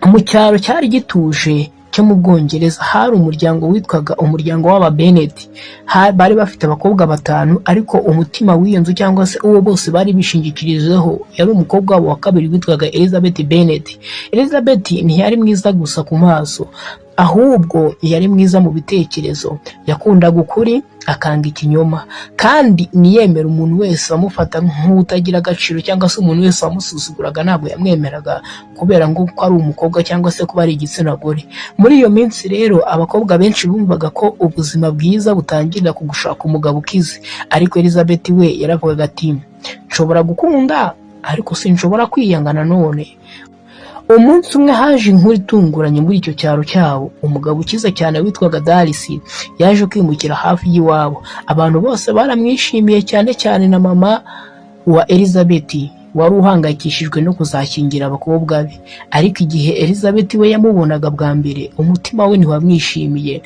Mu cyaro cyari gituje cyo mu Bwongereza hari umuryango witwaga umuryango w'aba Bennet. Bari bafite abakobwa batanu, ariko umutima w'iyo nzu cyangwa se uwo bose bari bishingikirijeho yari umukobwa wabo wa kabiri witwaga Elizabeth Bennet. Elizabeth ntiyari mwiza gusa ku maso, ahubwo yari mwiza mu bitekerezo. Yakundaga ukuri, akanga ikinyoma, kandi ntiyemera umuntu wese wamufata nk'utagira agaciro cyangwa se umuntu wese wamusuzuguraga. Ntabwo yamwemeraga kubera ngo ko ari umukobwa cyangwa se kuba ari igitsina gore. Muri iyo minsi rero, abakobwa benshi bumvaga ko ubuzima bwiza butangirira ku gushaka umugabo ukize, ariko Elizabeth we yaravugaga ati: "Nshobora gukunda, ariko sinshobora kwiyanga nanone." Umunsi umwe haje inkuru itunguranye muri icyo cyaro cyabo. Umugabo ukize cyane witwaga Darcy yaje kwimukira hafi y'iwabo. Abantu bose baramwishimiye, cyane cyane na mama wa Elizabeth wari uhangayikishijwe no kuzashyingira abakobwa be. Ariko igihe Elizabeth we yamubonaga bwa mbere, umutima we ntiwamwishimiye.